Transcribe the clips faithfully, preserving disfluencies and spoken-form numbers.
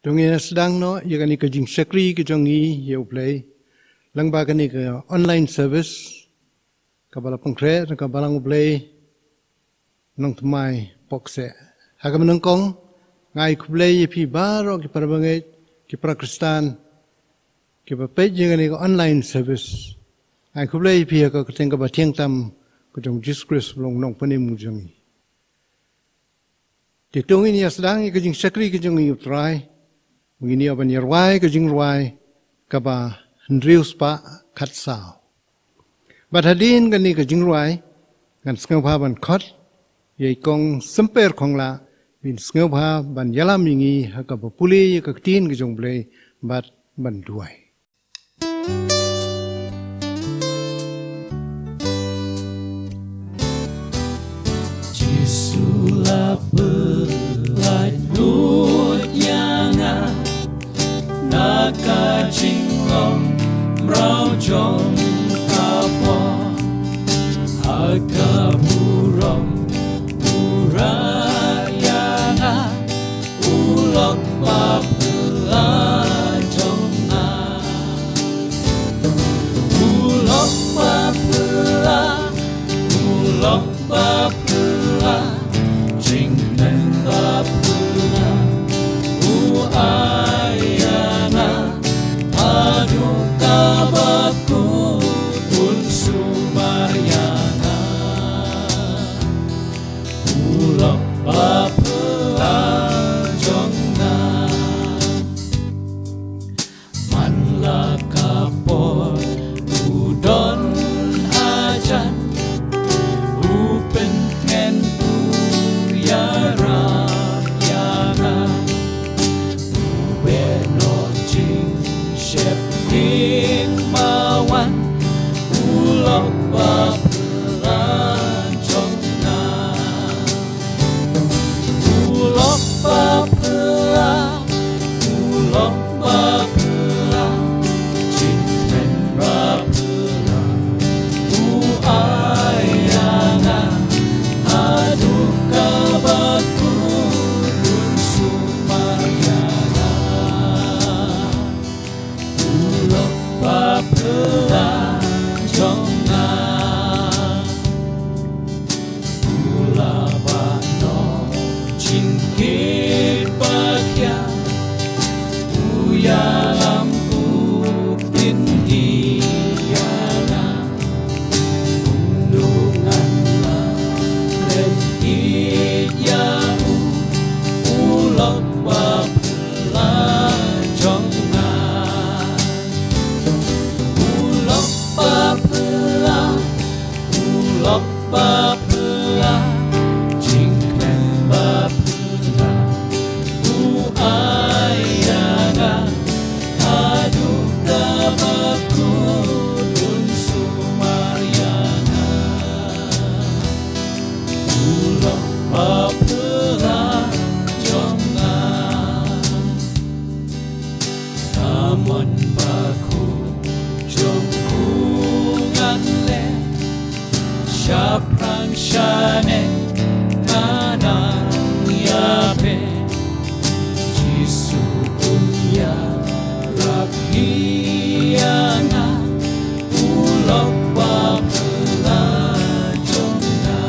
To ngin ïa sdang noh ïa kane ka jingshakri ka jong ngi ïa U Blei lyngba kane ka online service kaba la pynkhreh na ka Balang U Blei Nongthymmai Pokse. Ha kaba nyngkong, nga ai khublei ïa phi baroh ki para bangeit, ki para Khristan kiba peit ïa kane ka online service. Nga ai khublei ïa phi ha ka kyrteng kaba thiang tam ka jong Jisu Khrist, U Nongpynim ka jong ngi. Te to ngin ïa sdang ïa ka jingshakri ka jong ngi ïa U Trai. Ngin ïa ban ïa rwai ka jingrwai kaba hynriew spah khatsaw. Bad hadien kane ka jingrwai, ngan sngewbha ban khot ïa i Kong Symper Khonglah, ban sngewbha ban ïalam ïa ngi ha kaba pule ïa ka ktien ka jong U Blei bad ban duwai. Jisu la pynlait lut ïa nga na ka jinglong mraw jong ka por, ha ka burom u rah ïa nga, u lok baphylla jong nga. U lok baphylla, u lok baphylla, jingkmen baphylla u ai ïa nga, haduh kaba kut un sumar ïa nga. U lok baphylla jong nga. Man la ka por u don hajan, u pyntngen, u ïarap ïa nga. U beh noh jingsheptieng ba wan, u lok baphylla jong nga. U lok baphylla, u lok baphylla, jingkmen baphylla u ai ïa nga, haduh kaba kut un sumar ïa nga. U lok baphylla jong nga. U la bah noh jingkit ba khia, u ïalam, u pyni ïa nga. Kumno ngan lah ban ïeit ïa u, u lok baphylla jong nga. U lok baphylla, u lok baphylla, jingkmen baphylla u ai ïa nga, haduh kaba kut un sumar ïa nga. U lok baphylla jong nga. Ka mon bakhuid jong u ngan leh, shaphrang shane nga nang ïa peit. Jisu un ïarap ïa nga, u lok baphylla jong nga.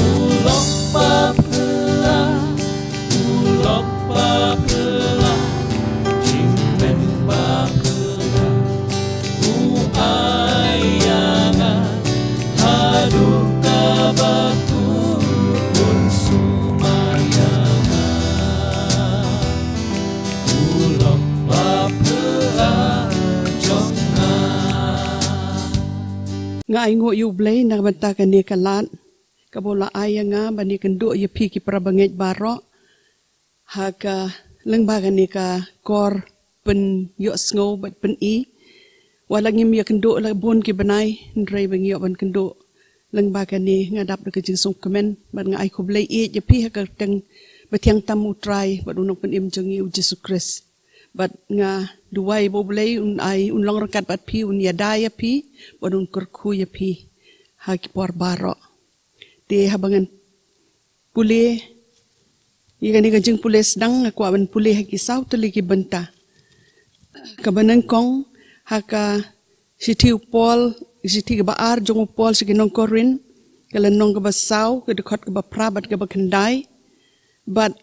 U lok baphylla, u lok baphylla, jingkmen baphylla u ai ïa nga, haduh kaba kut un sumar ïa nga. U lok baphylla jong nga. Nga ainguh ïa U Blei na ka bynta kane ka lad kaba u la ai ïa nga ban ïakynduh ïa phi ki para bangeit baroh ha ka lyngba kane ka kor pynïohsngew bad pyni. Wat la ngim ïakynduh la bun ki bnai, hynrei ba ngi ïoh ban kynduh lyngba kane, nga dap da ka jingsngewkmen bad nga ai khublei ïa phi ha ka kyrteng ba thiang tam U Trai bad U Nongpynim jong ngi U Jisu Khrist. Bad nga duwai ba U Blei un ai, un long ryngkat bad phi, un ïada ïa phi bad un kyrkhu ïa phi ha ki por baroh. Te haba ngan pule Ïa kane ka jingpule sdang nga kwah ban pule ha ki saw tylli ki bynta. Kaba nyngkong, ha ka shithi u Paul, shithi kaba ar jong u Paul sha ki nong Korinth, ka lynnong kaba saw, ka dkhot kaba phra bad kaba khyndai. Bad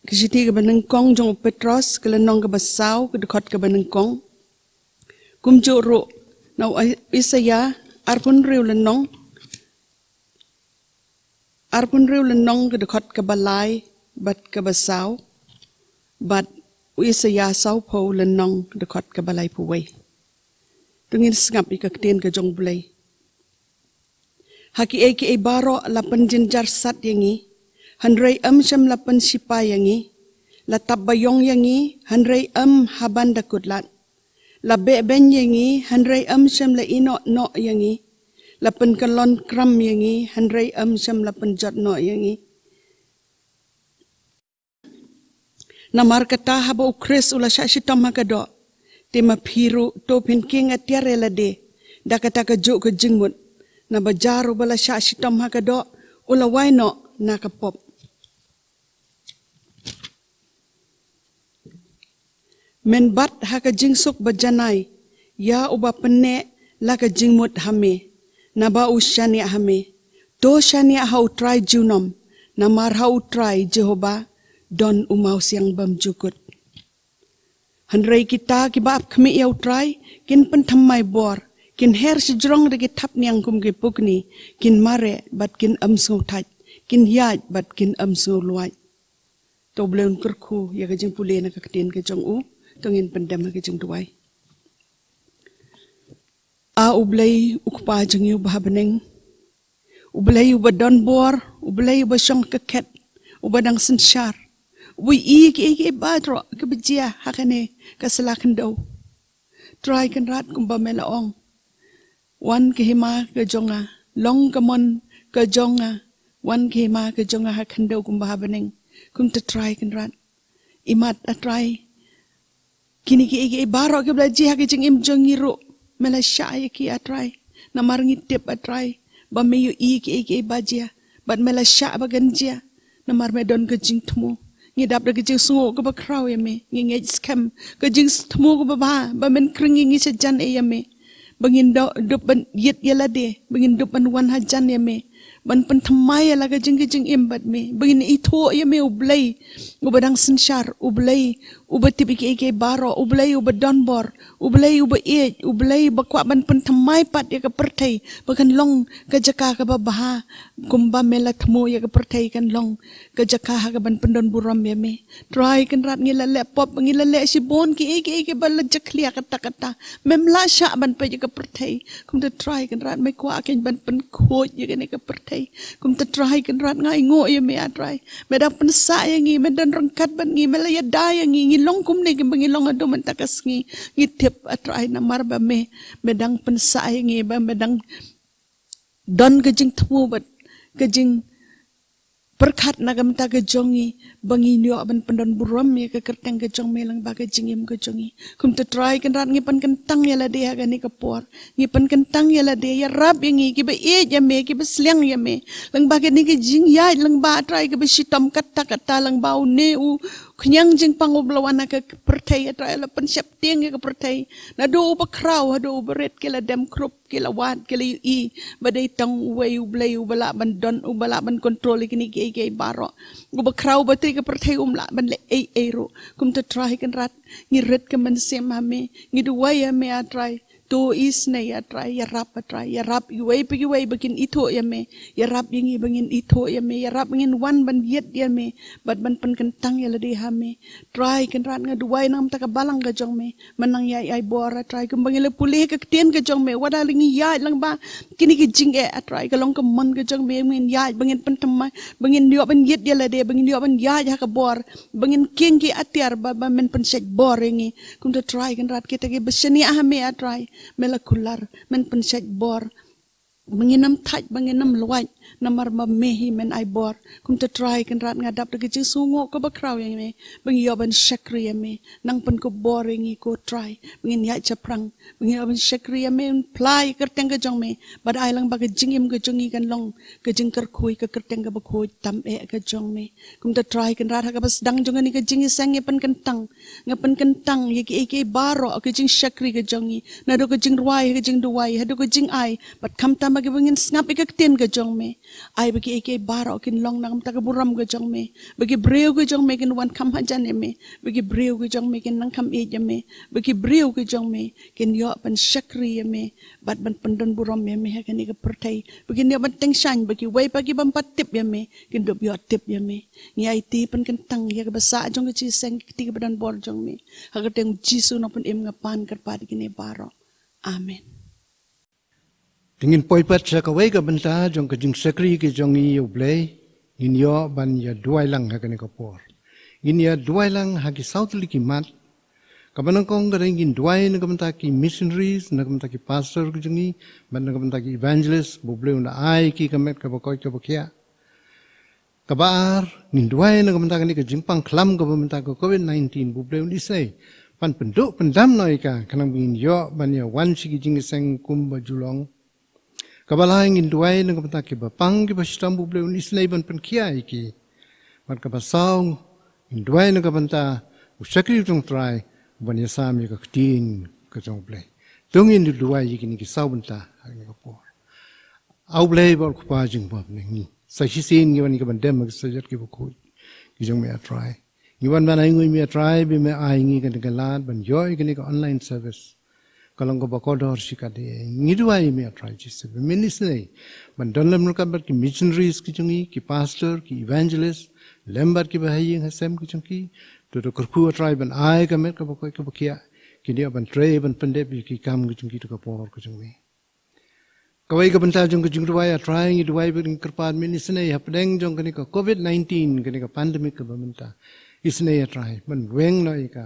ka shithi kaba nyngkong jong u Petros, ka lynnong kaba saw, ka dkhot kaba nyngkong. Kumjuh ruh, na u Isaïah arphew hynriew lynnong, arphew hynriew lynnong ka dkhot kaba lai bad kaba saw, bad u Isaïah sawphew lynnong ka dkhot kaba laiphew wei. To ngin sngap ïa ka ktien ka jong u Blei. Ha kiei kiei baroh la pynjynjar sat ïa ngi, hynrei ym shym la pynshai ïa ngi, la tap baïong ïa ngi, hynrei ym ha ban da kut lad, la beh beiñ ïa ngi, hynrei ym shym la ïehnoh noh ïa ngi, la pynkyllon kram ïa ngi, hynrei ym shym la pynjot noh ïa ngi. Namar kata, haba u Khrist u la shah shitom ha ka doh, te ma phi ruh to phin kieng atiar ïa lade da kata kajuh ka jingmut. Naba jar uba la shah shitom ha ka doh u la wai noh na ka pop. Men bat ha ka jingsuk ba janai ïa uba pynneh la ka jingmut ha me, naba u shaniah ha me. To shaniah ha U Trai junom, namar ha U Trai Jehobah don u mawsiang bymjukut. Hynrei kita kiba ap khmih ïa U Trai kin pynthymmai bor, kin her shajrong da ki thapniang kum ki pukni, kin mareh bad kin ym sngewthait, kin ïaid bad kin ym sngewlwait. To U Blei un kyrkhu ïa ka jingpule na ka ktien ka jong u. To ngin pyndem ha ka jingduwai. A U Blei, U Kpa jong ngi uba ha bneng, U Blei uba don bor, U Blei uba shong ha ka khet, uba dang synshar, uba ïohi kiei kiei baroh kiba jia ha kane ka sla khyndew. Trai Kynrad, kumba me la ong, wan ka hima ka jong nga, long ka mon ka jong nga, wan ka hima ka jong nga ha khyndew kumba ha bneng. Kumta Trai Kynrad, imat A Trai, kine kiei kiei baroh kiba la jia ha ka jingim jong ngi ruh, me la shah ïa ki A Trai. Namar ngi tip A Trai ba me ïohi kiei kiei ba jia, bad me la shah ba kan jia. Namar me don ka jingthmu. Ngi dap da ka jingsngew kaba khraw ïa me, ngi ngeit skhem ka jingthmu kaba bha ba men khring ïa ngi shajan eh ïa me, ba ngin dup ban ïit ïa lade, ba ngin dup ban wan hajan ïa me, ban pynthymmai ïa la ka jing ka jingim bad me, ba ngin ithuh ïa me U Blei uba dang synshar, U Blei uba tip ïa kiei kiei baroh, U Blei uba don bor, U Blei uba ïeit, U Blei uba kwah ban pynthymmai pat ïa ka pyrthei ba kan long ka jaka kaba bha, kumba me la thmu ïa ka pyrthei kan long ka jaka ha kaban pyndon burom ïa me. Trai Kynrad, ngi la leh pop, ngi la leh shibun kiei kiei kiba la jakhlia katta katta. Mem lah shah ban peit ïa ka pyrthei. Kumta Trai Kynrad, me kwah kein ban pynkhuid ïa kane ka pyrthei. Kumta Trai Kynrad, nga ainguh ïa me A Trai. Me dang pynsah ïa ngi, me don ryngkat bad ngi, me la ïada ïa ngi, ngi long kumne kumba ngi long haduh mynta ka sngi. Ngi tip A Trai namar ba me, me dang pynsah ïa ngi, ba me dang don ka jingthmu bad ka jingpyrkhat na ka bynta ka jong ngi, ba ngin ïoh ban pyndon burom ïa ka kyrteng ka jong me lyngba ka jingim ka jong ngi. Kumta Trai Kynrad, ngi pynkyntang ïa lade ha kane ka por. Ngi pynkyntang ïa lade, ïarap ïa ngi kiba ïeit ïa me, kiba sliang ïa me. Lyngba kane ka jingïaid lyngba A Trai kaba shitom katta katta, lyngba une u khñiang jingpang uba la wan ha ka pyrthei A Trai, la pynsheptieng ïa ka pyrthei. Naduh uba khraw haduh uba rit ki la dem khrup, ki la wad, ki la ïohi ba dei tang uwei U Blei uba lah ban don, uba lah ban kontrol ïa kine kiei kiei baroh. Uba khraw ba trei ka pyrthei um lah ban leh ei ei ruh. Kumta Trai Kynrad, ngi rit ka mynsiem ha me, ngi duwai ha me A Trai. To isynei A Trai, ïarap A Trai, ïarap iwei pa iwei ba kin ithuh ïa me, ïarap ïa ngi ba ngin ithuh ïa me, ïarap ba ngin wan ban ïit ïa me bad ban pynkyntang ïa lade ha me. Trai Kynrad, nga duwai na ka bynta ka balang ka jong me, men nang ïai ai bor A Trai, kumba ngi la pule ka ktien ka jong me, wat la ngi ïaid lyngba kine ki jingeh A Trai, ka long ka mon ka jong me, ba ngin ïaid, ba ngin pynthymmai, ba ngin ïoh ban ïit ïa lade, ba ngin ïoh ban ïaid ha ka bor, ba ngin kieng ki atiar ba, ba men pynshait bor ïa ngi. Kumta Trai Kynrad, kita kiba shaniah ha me A Trai, me la kular, men pynshait bor. Ba ngin ym thait, ba ngin ym luwait, namar ba me hi men ai bor. Kumta Trai Kynrad, nga dap da ka jingsngewnguh kaba khraw ïa me, ba ngi ïoh ban shakri ïa me. Nang pynkupbor ïa ngi ko Trai, ba ngin ïaid shaphrang, ba ngi ïoh ban shakri ïa me, ban phla ïa ka kyrteng ka jong me, bad ai lang ba ka jingim ka jong ngi kan long ka jingkyrkhu ïa ka kyrteng kaba khuid tam eh ka jong me. Kumta Trai Kynrad, ha kaba sdang jong kane ka jingïaseng, nga pynkyntang, nga pynkyntang ïa kiei kiei baroh, ka jingshakri ka jong ngi, naduh ka jingrwai, ka jingduwai, haduh ka jingai, bad khamtam ba kiba ngin sngap ïa ka ktien ka jong me. Ai ba kiei kiei baroh kin long na ka bynta ka burom ka jong me, ba ki briew ka jong me kin wan kham hajan ïa me, ba ki briew ka jong me kin nang kham ïeit ïa me, ba ki briew ka jong me kin ïoh ban shakri ïa me, bad ban pyndon burom ïa me ha kane ka pyrthei, ba kin ïoh ban tyngshaiñ, ba kiwei pat ki bym pat tip ïa me kin dup ïoh tip ïa me. Ngi aiti pynkyntang ïa kaba sah jong ka jingïaseng, ka kti kaba don bor jong me. Ha ka kyrteng Jisu Nongpynim nga pan kyrpad ïa kine baroh. Amen. Te ngin poi pat sha kawei ka bynta jong ka jingshakri ka jong ngi ïa U Blei. Ngin ïoh ban ïa duwai lang ha kane ka por. Ngin ïa duwai lang ha ki saw tylli ki mat. Kaba nyngkong ka dei ngin duwai na ka bynta ki missionaries, na ka bynta ki pastor ka jong ngi, bad na ka bynta ki evangelist, ba U Blei un ai ki ka met kaba koit kaba khiah. Kaba ar, ngin duwai na ka bynta kane ka jingpang khlam kaba mynta ka covid nineteen, ba U Blei un isynei ban pynduh pyndam noh ïa ka, khnang ba ngin ïoh ban ïa wan sha ki jingïaseng kumba ju long. Kaba lai, ngin duwai na ka bynta kiba pang kiba shitom, ba U Blei un isynei ban pynkhiah ïa ki. Bad kaba saw, ngin duwai na ka bynta u shakri jong U Trai, ban ïasam ïa ka ktien ka jong U Blei. To ngin duwai ïa kine ki saw bynta ha kane ka por. A U Blei ba U Kpa jong ngi, sa shisien ngi wan ïa ka ban dem ha ki kjat kiba khuid ki jong me, A Trai. Ngi wan ban ainguh ïa me, A Trai, ba me ai ngi kane ka lad ban ïoh ïa kane ka online service. Ka long kaba kordor shikatdei. Ngi duwai ïa me, A Trai Jisu, ba men isynei ban don lem ryngkat bad ki missionaries ki jong ngi, ki pastor, ki evangelist, lem bad kiba ha ïing ha sem ki jong ki. To, to kyrkhu, A Trai, ban ai ka met kaba koit kaba khiah, kin ïoh ban trei ban pyndep ïa ki kam ki jong ki ha ka por ka jong me. Kawei ka bynta jong ka jingduwai, A Trai, ngi duwai bad ngi kyrpad, men isynei hapdeng jong kane ka covid nineteen, kane ka pandemic kaba mynta. Isynei, A Trai, ban weng noh ïa ka,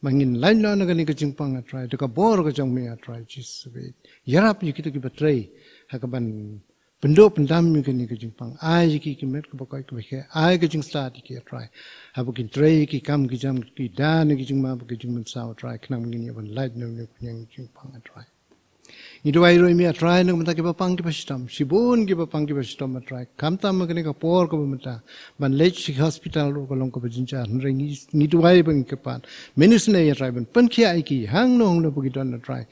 ba ngin lait noh na kane ka jingpang, A Trai, da ka bor ka jong me, A Trai Jisu. Ïarap ïa kito kiba trei ha kaban pynduh pyndam ïa kane ka jingpang. Ai ïa ki ka met kaba koit kaba khiah, ai ka jingstad ïa ki, A Trai, haba kin trei ïa ki kam ki jam, ki da na ki jingma bad ki jingmynsaw, A Trai, khnang ba ngin ïoh ban lait na kane ka jingpang, A Trai. Ngi duwai ruh ïa me, A Trai, na ka bynta kiba pang kiba shitom, shibun kiba pang kiba shitom, A Trai, khamtam ha kane ka por kaba mynta, ban leit sha ki hospital ruh ka long kaba jynjar, hynrei ngi, ngi duwai bad ngi kyrpad, men isynei, A Trai, ban pynkhiah ïa ki hangno hangno ba ki don, A Trai.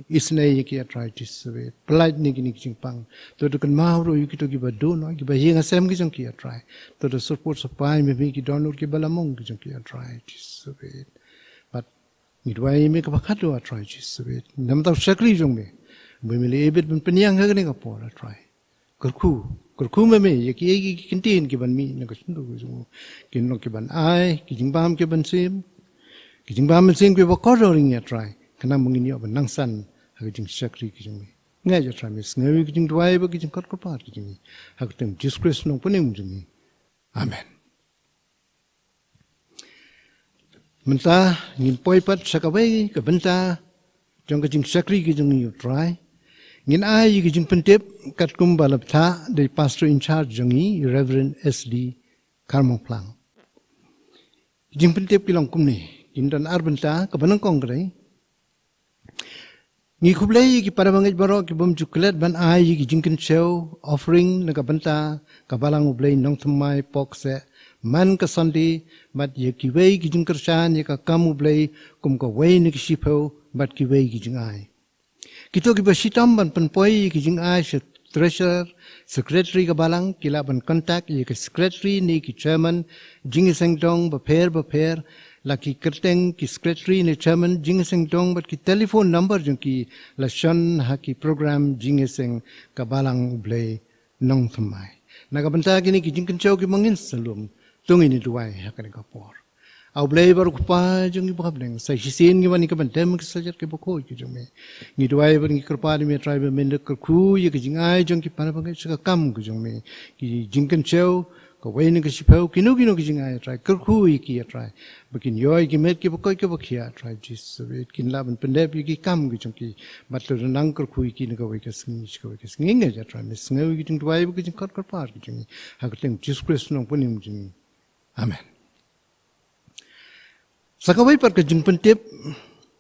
Isynei ïa ki, A Trai Jisu, pyllait na kine ki jingpang. To, to kynmaw ruh ïa kito kiba duh noh, kiba ha ïing ha sem ki jong ki, A Trai. To, to syrpud syrpai, ma me, ki dohnud kiba la mong ki jong ki, A Trai Jisu. Bad ngi duwai ïa me kaba khadduh, A Trai Jisu, na ka bynta u shakri jong me, ba me la ibit ban pynïeng ha kane ka por, A Trai. Kyrkhu, kyrkhu ma me ïa kiei kiei ki kyntien kiban mih na ka shyntur ka jong u, kin long kiban ai ki jingbam kiba mynsiem, ki jingbam mynsiem kiba kordor ïa ngi, A Trai, khnang ba ngin ïoh ban nang san ha ka jingshakri ka jong me. Nga ïa, A Trai, me sngew ïa ki jingduwai bad ki jingkyrpad ka jong ngi, ha ka kyrteng Jisu Khrist, u Nongpynim jong ngi. Amen. Mynta ngin poi pat sha kawei ka bynta jong ka jingshakri ka jong ngi ïa u Trai. Ngin ai ïa ka jingpyntip katkum ba la bthah da i Pastor in charge jong ngi, Reverend S D Kharmongphlang. Ki jingpyntip ki long kumne, kin don ar bynta. Kaba nyngkong ka dei, ngi khublei ïa ki para bangeit baroh ki bym ju klet ban ai ïa ki jingkynshew, offering, na ka bynta ka Balang U Blei Nongthymmai Pok Seh man ka Sunday, bad ïa kiwei ki jingkyrshan ïa ka kam U Blei kum kawei na ki shiphew, bad kiwei ki jingai. Kito kiba shitom ban pynpoi ïa ki jingai sha treasurer, secretary ka Balang, ki lah ban contact ïa ka secretary ne ki chairman jingïaseng dong bapher bapher, la ki kyrteng ki secretary ne chairman jingïaseng dong bad ki telephone number jong ki, la shon ha ki program jingïaseng ka Balang U Blei Nongthymmai. Na ka bynta kine ki jingkynshew kiba ngin sa lum, to ngin ïa duwai ha kane ka por. A U Blei ba U Kpa jong ngi ba ha bneng, sa shisien ngi wan ïa ka ban dem ha ki kjat kiba khuid ki jong me. Ngi duwai bad ngi kyrpad ïa me, Trai, ba men da kyrkhu ïa ki jingai jong ki para bangeit sha ka kam ka jong me. Ki jingkynshew kawei na ka shiphew, kino kino ki jingai, A Trai, kyrkhu ïa ki, A Trai, ba kin ïoh ïa ki met kiba koit kiba khiah, A Trai Jisu, kin lah ban pyndep ïa ki kam ki jong ki, bad to nang kyrkhu ïa ki na kawei ka sngi sha kawei ka sngi. Nga, A Trai, me sngew ïa ki jingduwai bad ki jingkyrpad ki jong ngi, ha ka kyrteng Jisu Khrist u nongpynim jong ngi. Amen. Sa kawei pat ka jingpyntip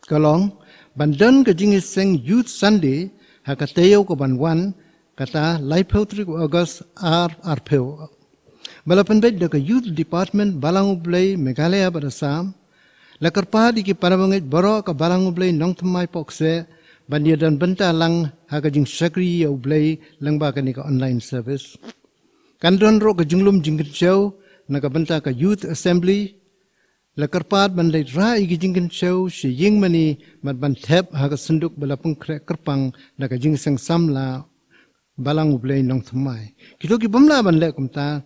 ka long ban don ka jingïaseng Youth Sunday ha ka taïew ka ban wan, kata laiphew tarik August ar arphew. Ba la pynbeit da ka Youth Department Balang U Blei Meghalaya bad Assam, la kyrpad ïa ki para bangeit baroh ka Balang U Blei Nongthymmai Pokse ban ïadon bynta lang ha ka jingshakri ïa U Blei lyngba kane ka online service. Kan don ruh ka jinglum jingkynshew na ka bynta ka Youth Assembly. La kyrpad ban leit rah ïa ki jingkynshew sha ïingmane bad ban thep ha ka synduk ba la pynkhreh kyrpang da ka jingïaseng samla Balang U Blei Nongthymmai. Kito ki bym lah ban leh kumta,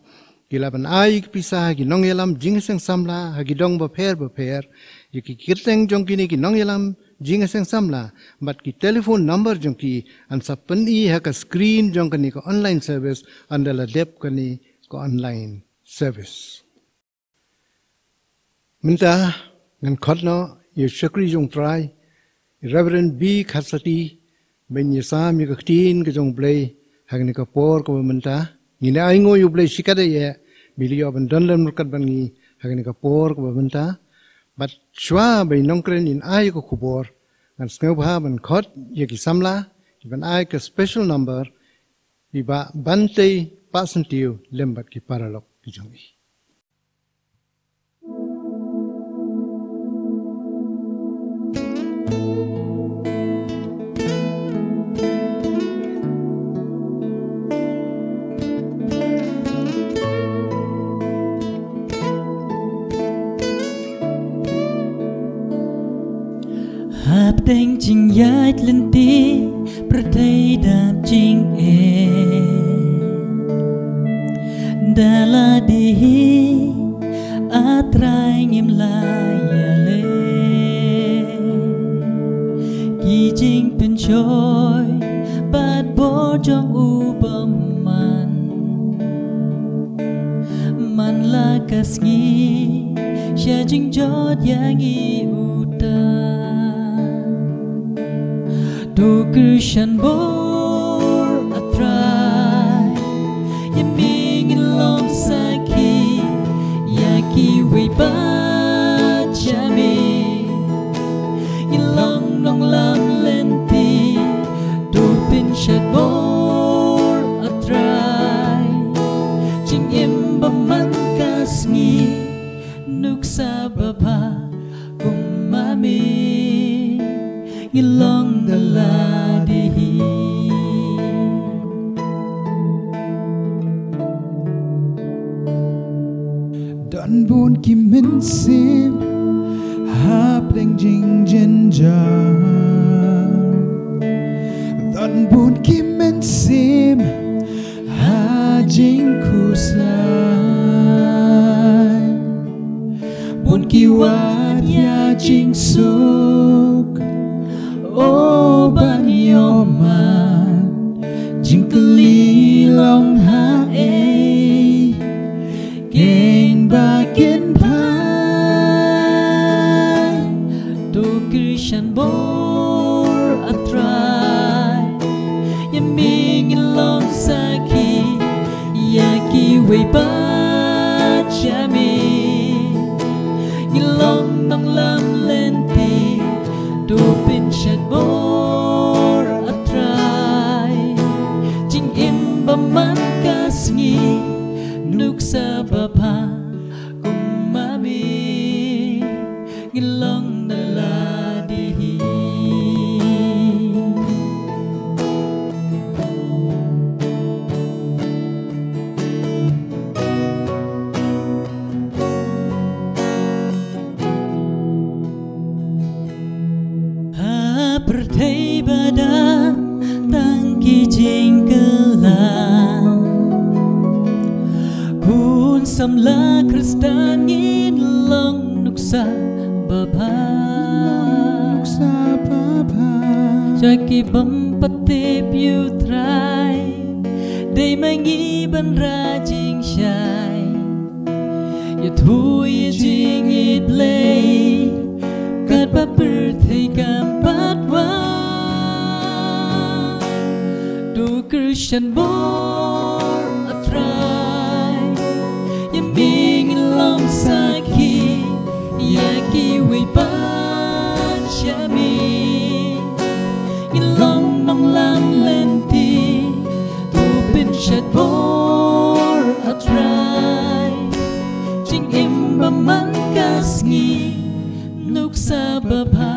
ki lah ban ai ïa ki pisa ha ki nongïalam jingïaseng samla ha ki dong bapher bapher. Ïa ki kyrteng jong kine ki nongïalam jingïaseng samla bad ki telephone number jong ki yn sa pyni ha ka screen jong kane ka online service ynda la dep kane ka online service. Mynta ngan khot noh ïa u shakri jong U Trai, Reverend B Kharsati, ban ïasam ïa ka ktien ka jong U Blei ha kane ka por kaba mynta. Ngin ai nguh ïa U Blei shikatdei ïa ba u la ïoh ban don lem ryngkat bad ngi ha kane ka por kaba mynta. Bad shuwa ba i nongkren in ai ka khubor, ngan sngewbha ban khot ïa ki samla kiban ai ka special number, i Bah Bantei Pahsyntiew lem bad ki paralok ki jong i. Hapdeng jingïaid lynti pyrthei dap jingeh, da lade hi A Trai ngim la ïaleh. Ki jingpynshoi bad bor jong u bymman, man la ka sngi sha jingjot ïa ngi uta. To kyrshan bor A Trai, ïa me ngin long sakhi, ïa kiwei pat sha me ngin long nonglam lynti. To pynshad bor A Trai, jingim ba man ka sngi, nuksa babha kum ma me ngin long da lade hi. Don bun ki mynsiem hapdeng jingjynjar, don bun ki mynsiem ha jingkhuslai. Bun ki wad ïa jingsuk, o ban ïoh man, jingkylli long haei keiñ ba kin phai. To kyrshan bor A Trai, ïa me ngin long sakhi, ïa kiwei pat sha me ngin long nonglam lynti. To pynshad bor A Trai, jingim ba man ka sngi, nuksa babha kum ma me ngin long da lade hi. Ha pyrthei ba don tang ki jingkylla, khun samla Khristan ngin long nuksa babha. Nuksa babha. Sha ki bym pat tip ïa U Trai, dei ma ngi ban rah jingshai. Ïathuh ïa jingïeit Blei katba pyrthei kam pat wan. To Khristan bor, A Trai, ïa me ngin long sakhi, ïa kiwei pat sha me. Ngin long nonglam lynti, to pynshad bor, A Trai. Jingim ba man ka sngi, nuksa babha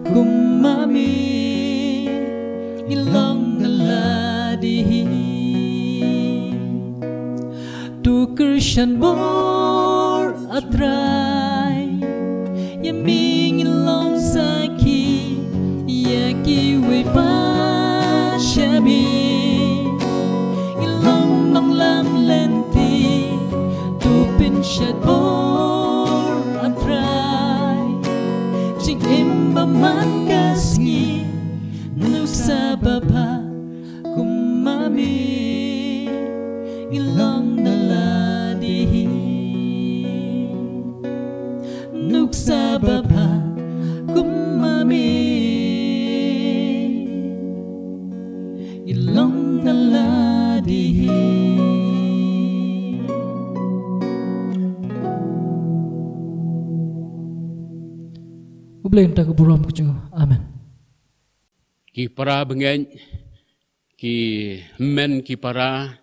kum ma me. Ngin long na lade hi. To Khristan bor, A Trai, ïa me ngin long sakhi, ïa kiwei pat sha me. Ngin long nonglam lynti, to pynshad bor, A Trai. Jingim ba man ka sngi, nuksa babha kum ma me. Ngin long na lade hi. Nuksa babha kum ma me. Ngin long na lade hi. U Blei un ai ka burom ka jong u. Amen. Ki para bangeit, ki hynmen ki para,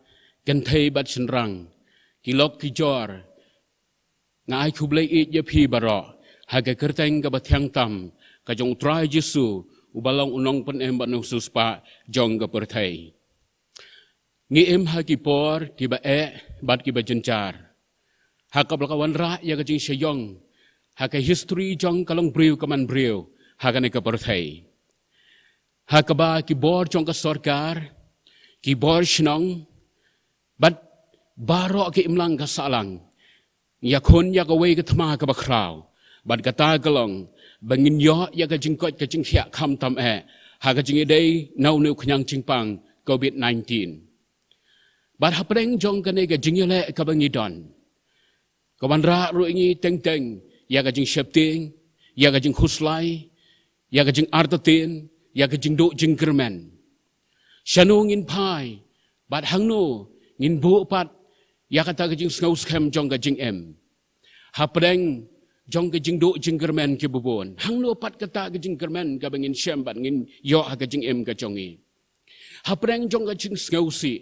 kynthei bad shynrang, ki lok ki jor, nga ai khublei ïeit ïa phi baroh ha ka kyrteng kaba thiang tam ka jong U Trai Jisu, uba long u nongpynim bad nongsiewspah jong ka pyrthei. Ngi im ha ki por kiba eh bad kiba jynjar, ha kaba la wanrah ïa ka jingshah ïong ha ka history jong ka longbriew ka manbriew ha kane ka pyrthei, ha kaba ki bor jong ka sorkar, ki bor shnong bad baroh ki imlang ka sahlang ïakhun ïa kawei ka thma kaba khraw, bad kata ka long ba ngin ïoh ïa ka jingkoit ka jingkhiah khamtam eh ha ka jingïadei na une u khñiang jingpang Covid nineteen. Bad hapdeng jong kane ka jingïaleh kaba ngi don, ka wanrah ruh ïa ngi teng teng ïa ka jingsheptieng, ïa ka jingkhuslai, ïa ka jingartatien, ïa ka jingduh jingkyrmen. Shano ngin phai, bad hangno ngin buh pat ïa kata ka jingsngew skhem jong ka jingim hapdeng jong ka jingduh jingkyrmen kiba bun? Hangno pat kata ka jingkyrmen kaba ngin shem bad ngin ïoh ha ka jingim ka jong ngi? Hapdeng jong ka jingsngewsih,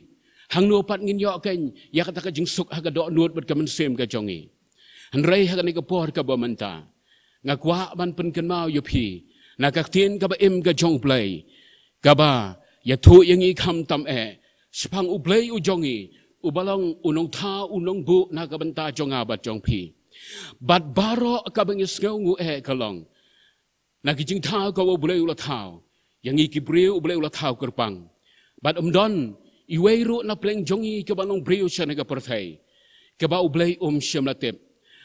hangno pat ngin ïoh kein ïa kata ka jingsuk ha ka dohnud bad ka mynsiem ka jong ngi? Hynrei ha kane ka por kaba mynta, nga kwah ban pynkynmaw ïa phi na ka ktien kaba im ka jong U Blei, kaba ïathuh ïa ngi khamtam eh shaphang U Blei u jong ngi, uba long u nongthaw, u nongbuh na ka bynta jong nga bad jong phi. Bad baroh kaba ngi sngewnguh eh ka long na ki jingthaw kaba U Blei u la thaw ïa ngi ki briew, U Blei u la thaw kyrpang. Bad ym don iwei ruh na pdeng jong ngi kiba long briew sha kane ka pyrthei kiba U Blei um shym la tip.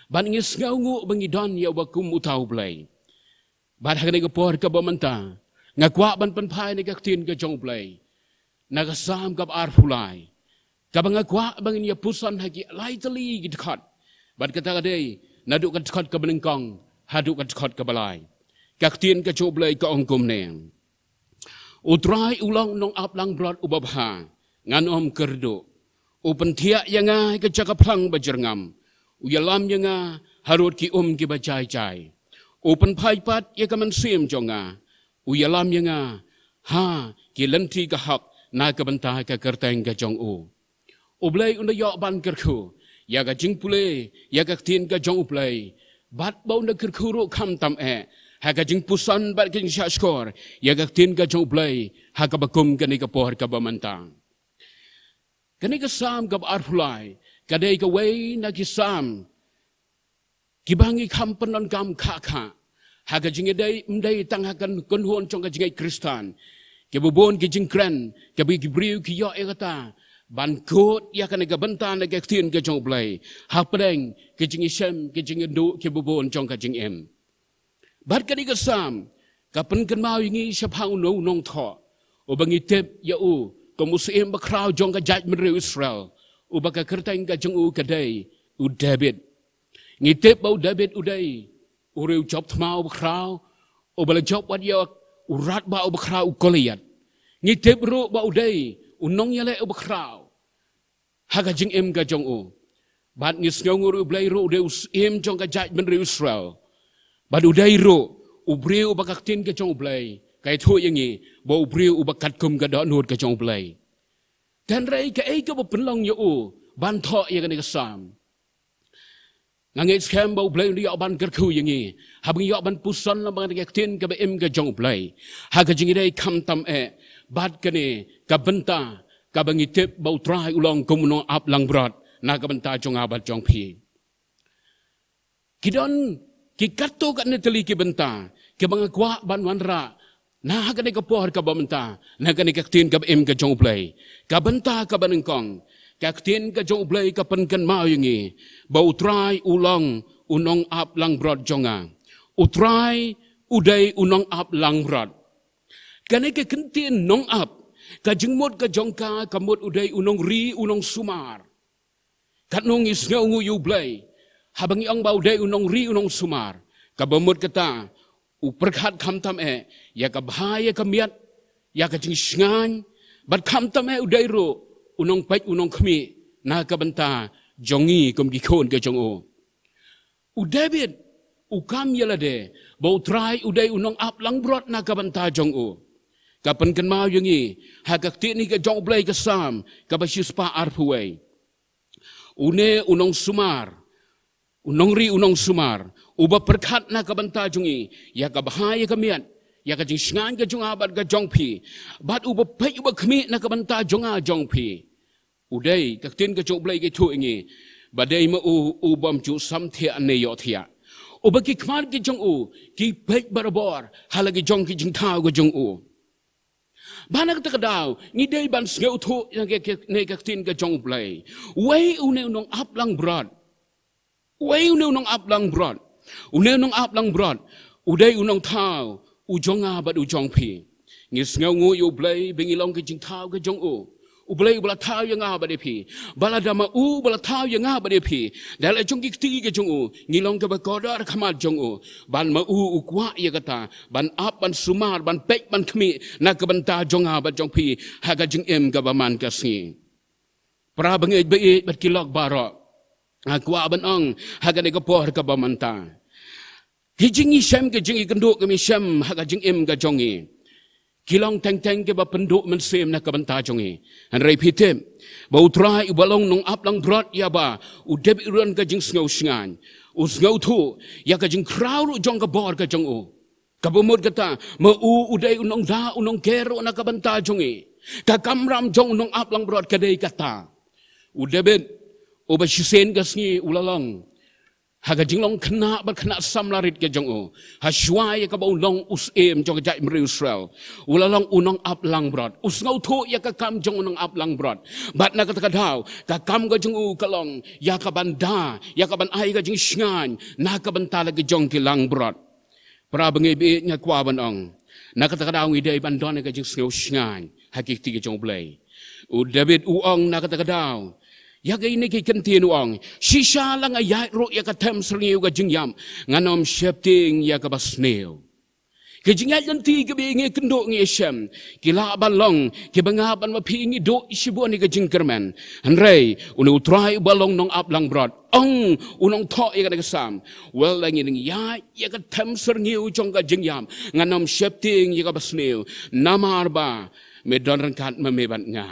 Bad ngi sngewnguh ba ngi don ïa uba kum uta U Blei. Bad ha kane ka por kaba mynta, nga kwah ban pynphai na ka ktien ka jong U Blei na ka Salm kaba arphew lai, kaba nga kwah ba ngin ïa puson ha ki lai tylli ki dkhot. Bad kata ka dei naduh ka dkhot kaba nyngkong haduh ka dkhot kaba lai. Ka ktien ka jong U Blei ka ong kumne: U Trai u long nongap langbrot uba bha, ngan ym kyrduh. U pynthiah ïa nga ha ka jaka phlang ba jyrngam, u ïalam ïa nga harud ki um kiba jai jai. U pynphai pat ïa ka mynsiem jong nga, u ïalam ïa nga ha ki lynti ka hok na ka bynta ka kyrteng ka jong u. U Blei un da ïoh ban kyrkhu ïa ka jingpule ïa ka ktien ka jong U Blei, bad ba un da kyrkhu ruh khamtam eh ha ka jingpuson bad ka jingshahshkor ïa ka ktien ka jong U Blei ha kaba kum kane ka por kaba mynta. Kane ka Salm kaba arphew lai ka dei kawei na ki Salm kiba ngi kham pyndonkam khah khah ha ka jingïadei, ym dei tang ha ka kynhun jong ka jingngeit Khristan. Kiba bun ki jingkren, kiba ki briew ki ïoh ïa kata ban kut ïa kane ka bynta na ka ktien ka jong U Blei hapdeng ki jingïashem, ki jingïaduh kiba bun jong ka jingim. Bad kane ka Salm ka pynkynmaw ïa ngi shaphang uno u nongthoh uba ngi tip ïa u kum u syiem bakhraw jong ka jaitbynriew Israel, uba ka kyrteng ka jong u ka dei u David. Ngi tip ba u David u dei u riew jop thma uba khraw, uba la jop wat ïa u radbah uba khraw u Goliath. Ngi tip ruh ba u dei u nongïaleh uba khraw ha ka jingim ka jong u. Bad ngi sngew ngur u Blei ruh u dei u syiem jong ka jaitbynriew Israel. Bad u dei ruh u briew uba ka ktien ka jong u Blei ka ïathuh ïa ngi ba u briew uba katkum ka dohnud ka jong u Blei. Hynrei kaei kaba pynlong ïa u ban thoh ïa kane ka Salm? Nga ngeit skhem ba u Blei u ïoh ban kyrkhu ïa ngi haba ngi ïoh ban puson lang bad ka ktien kaba im ka jong u Blei ha ka jingïadei khamtam eh bad kane ka bynta kaba ngi tip ba u Trai u long kum u nongap langbrot na ka bynta jong nga bad jong phi. Ki don ki katto katne tylli ki bynta kiba nga kwah ban wanrah na ha kane ka por kaba mynta na kane ka ktien kaba im ka jong u Blei. Ka bynta kaba nyngkong, ka ktien ka jong u Blei ka pynkynmaw ïa ngi ba u Trai u long u nongap langbrot jong nga. U Trai u dei u nongap langbrot. Kane ka ktien nongap, ka jingmut ka jong ka ka mut u dei u nongri u nongsumar. Katno ngi sngew ngut ïa u Blei haba ngi ong ba u dei u nongri u nongsumar? Kaba mut kata u pyrkhat khamtam eh ïa ka bha ïa ka miat, ïa ka jingshngaiñ, bad khamtam eh u dei ruh u nongpeit u nongkhmih na ka bynta jong ngi kum ki khun ka jong u. U David u kam ïa lade ba u Trai u dei u nongap langbrot na ka bynta jong u. Ka pynkynmaw ïa ngi ha ka ktien ka jong u Blei, ka Salm kaba shispah arphew wei. Une u nongsumar, u nongri u nongsumar, uba pyrkhat na ka bynta jong ngi ïa ka bha ïa ka miat, ïa ka jingshngaiñ ka jong nga bad ka jong phi, bad uba peit uba khmih na ka bynta jong nga jong phi. U dei, ka ktien ka jong u Blei ka ïathuh ïa ngi ba dei ma u u bym ju samthiah ne ïohthiah, uba ki khmat ki jong u ki peit barabor ha la ki jong ki jingthaw ka jong u. Ba na kata ka daw ngi dei ban sngewthuh ïa ka, ka, ne ka ktien ka jong u Blei. Wei une u nongap langbrot. Wei une u nongap langbrot. Une u nongap langbrot u dei u nongthaw u jong nga bad u jong phi. Ngi sngew ngut ïa u Blei ba ngi long ka jingthaw ka jong u. U Blei uba la thaw ïa nga bad ïa phi. Ba lada ma u uba la thaw ïa nga bad ïa phi, da la jong ki kti ka jong u ngi long kaba kordor ha khmat jong u, ban ma u u kwah ïa kata ban ap, ban sumar, ban peit, ban khmih na ka bynta jong nga bad jong phi ha ka jingim kaba man ka sngi. Para bangeit ba ïeit bad ki lok baroh, nga kwah ban ong ha kane ka por kaba mynta, ki jingïashem, ki jingïakynduh, ki jingïashem ha ka jingim ka jong ngi, ki long teng teng kiba pynduh mynsiem na ka bynta jong ngi. Hynrei phi tip ba u Trai uba long nongap langbrot ïa ba u dep i ruh ka jingsngewshngaiñ, u sngewthuh ïa ka jingkhraw ruh jong ka bor ka jong u. Kaba mut kata ma u u dei u nongda, u nongker ruh na ka bynta jong ngi. Ka kamram jong u nongap langbrot ka dei kata. U David uba shisien ka sngi u la long ha ka jinglong khynnah bad khynnah samla rit ka jong u, ha shuwa ïa kaba u long u syiem jong ka jaitbynriew Israel, u la long u nongap langbrot. U sngewthuh ïa ka kam jong u nongap langbrot. Bad na kata ka daw ka kam ka jong u ka long ïa ka ban da, ïa ka ban ai ka jingshngaiñ na ka bynta la ki jong ki langbrot. Para bangeit ba ïeit, nga kwah ban ong, na kata ka daw ngi dei ban don ka jingsngewshngaiñ ha ki kti ka jong u Blei. U David u ong na kata ka daw ïa kine ki kyntien, u ong, shisha la nga ïaid ruh ïa ka them syrngiew ka jingïap, ngan ym sheptieng ïa kaba sniew. Ki jingïaid lynti kiba ngi kynduh ngi ïashem ki lah ban long kiba nga bad ma phi ngi duh shibun ïa ka jingkyrmen. Hynrei une u Trai uba long nongap langbrot, ong u nongthoh ïa kane ka Salm, wel, la ngi dang ïaid ïa ka them syrngiew jong ka jingïap, ngan ym sheptieng ïa kaba sniew, namar ba me don ryngkat ma me bad nga.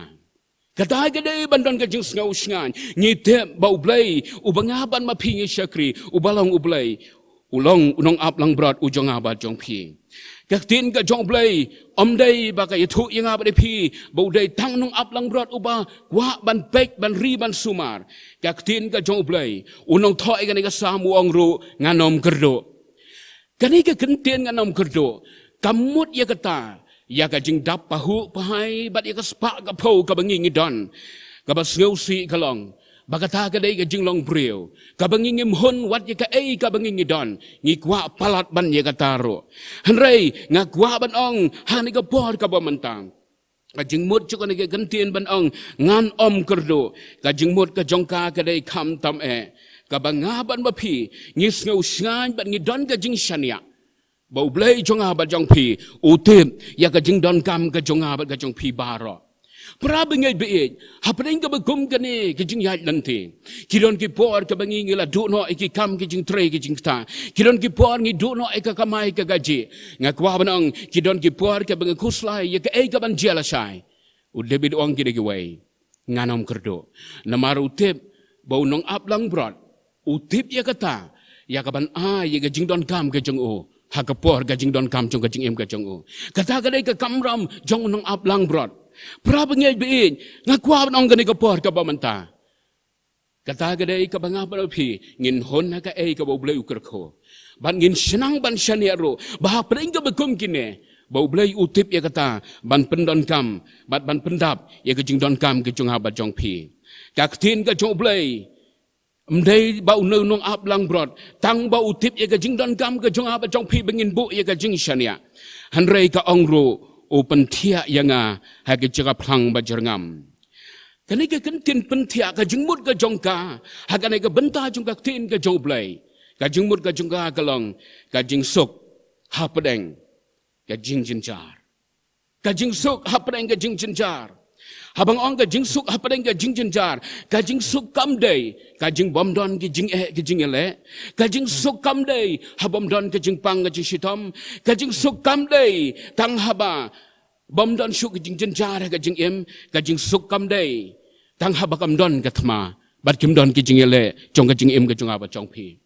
Kata ka dei ban don ka jingsngewshngaiñ. Ngi tip ba u Blei uba nga bad ma phi ngi shakri, uba long u Blei, u long u nongap langbrot u jong nga bad jong phi. Ka ktien ka jong u Blei ym dei ba ka ïathuh ïa nga bad ïa phi ba u dei tang nongap langbrot uba kwah ban peit, ban ri, ban sumar. Ka ktien ka jong u Blei, u nongthoh ïa kane ka Salm u ong ruh, ngan ym kyrduh. Kane ka kyntien ngan ym kyrduh ka mut ïa kata, ïa ka jingdap pahuh pahai bad ïa ka spah ka phew kaba ngi ngi don, kaba sngewsih ka long ba kata ka dei ka jinglong briew, kaba ngi ngim hun wat ïa kaei kaba ngi ngi don, ngi kwah palat ban ïa kata ruh. Hynrei nga kwah ban ong ha kane ka por kaba mynta, ka jingmut jong kane ka kyntien ban ong ngan ym kyrduh, ka jingmut ka jong ka ka dei khamtam eh Kaba nga bad ma phi ngi sngew shngaiñ bad ngi don ka jingshaniah ba U Blei jong nga bad jong phi u tip ïa ka jingdonkam ka jong nga bad ka jong phi baroh. Para bangeit ba ïeit, hapdeng kaba kum kane ka jingïaid lynti, ki don ki por kaba ngi ngi la duh noh ïa ki kam ki jingtrei ki jingktah. Ki don ki por ngi duh noh ïa ka kamai ka kajih. Nga kwah ban ong ki don ki por kaba ngi khuslai ïa kaei kaban jia lashai. U David u ong kine kiwei, ngan ym kyrduh. Namar u tip ba u nongaplong brot u tip ïa kata, ïa kaban ai ïa ka jingdonkam ka jong u ha ka por ka jingdonkam jong ka jingim ka jong u. Kata ka dei ka kamram jong u nongaplong brot. Para bangeit ba ïeit, nga kwah ban ong kane ka por kaba mynta, kata ka dei kaba nga bad phi ngin hun ha kaei kaba U Blei u kyrkhu. Bad ngin shnang ban shaniah ruh ba hapdeng kaba kum kine ba U Blei u tip ïa kata ban pyndonkam bad ban pyndap ïa ka jingdonkam ka jong nga bad jong phi. Ka ktien ka jong U Blei ym dei ba u nongaplong brot tang ba u tip ïa ka jingdonkam ka jong nga bad jong phi ba ngin buh ïa ka jingshaniah. Hynrei ka ong ruh u pynthiah ïa nga ha ka jaka phlang ba jyrngam. Kane ka ktien pynthiah, ka jingmut ka jong ka ha kane ka bynta jong ka ktien ka jong U Blei, ka jingmut ka jong ka ka long ka jingsuk hapdeng ka jingjynjar. Ka jingsuk hapdeng ka jingjynjar. Haba nga ong ka jingsuk hapdeng ka jingjynjar, ka jingsuk kam dei ka jingbym don ki jingeh ki jingïaleh. Ka jingsuk kam dei ha bym don ka jingpang ka jingshitom. Ka jingsuk kam dei tang haba bym don shuh ka jingjynjar ha ka jingim. Ka jingsuk kam dei tang haba kam don ka thma bad kim don ki jingïaleh jong ka jingim ka jong nga bad jong phi.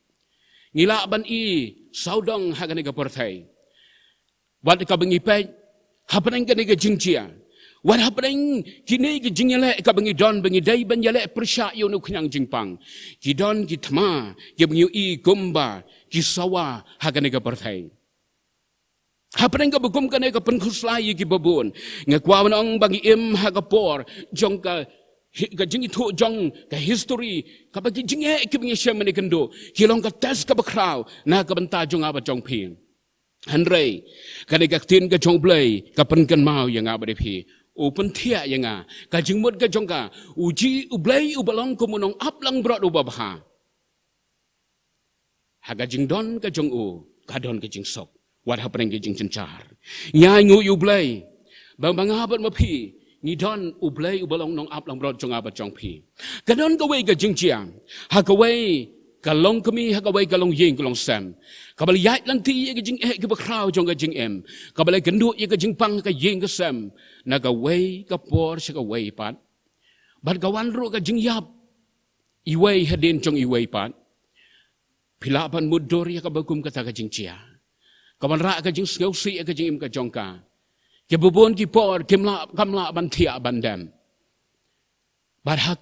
Ngi lah ban i sawdong ha kane ka pyrthei. Wat kaba ngi peit hapdeng kane ka jingjia, wat hapdeng kine ki jingïaleh kaba ngi don ba ngi dei ban ïaleh pyrshah ïa une u khñiang jingpang, ki don ki thma kiba ngi ïohi kumba ki sawa ha kane ka pyrthei. Hapdeng kaba kum kane ka pynkhuslai ïa kiba bun. Nga kwah ban ong ba ngi im ha ka por jong ka hi-, ka jingithuh jong ka history kaba ki jingeh kiba ngi shem mynne kynduh ki long ka test kaba khraw na ka bynta jong nga bad jong phi. Hynrei kane ka ktien ka jong U Blei ka pynkynmaw ïa nga bad ïa phi. U pynthiah ïa nga, ka jingmut ka jong ka, u ji U Blei uba long kum u nongaplong brot uba bha. Ha ka jingdon ka jong u ka don ka jingsuk wat hapdeng ka jingjynjar. Ngi ainguh ïa U Blei ba ma nga bad ma phi ngi don U Blei uba long nongaplong brot jong nga bad jong phi. Ka don kawei ka jingjia ha kawei ka longkmie, ha kawei ka longïing ka longsem, kaba la ïaid lynti ïa ka jingeh kiba khraw jong ka jingim, kaba la kynduh ïa ka jingpang ka ïing ka sem na kawei ka por sha kawei pat. Bad ka wan ruh ka jingïap iwei hadien jong iwei pat. Phi lah ban mutdur ïa kaba kum kata ka jingjia, ka wanrah ka jingsngewsih ïa ka jingim ka jong ka. Kiba bun ki por kim lah, kam lah ban thiah ban dem. Bad ha,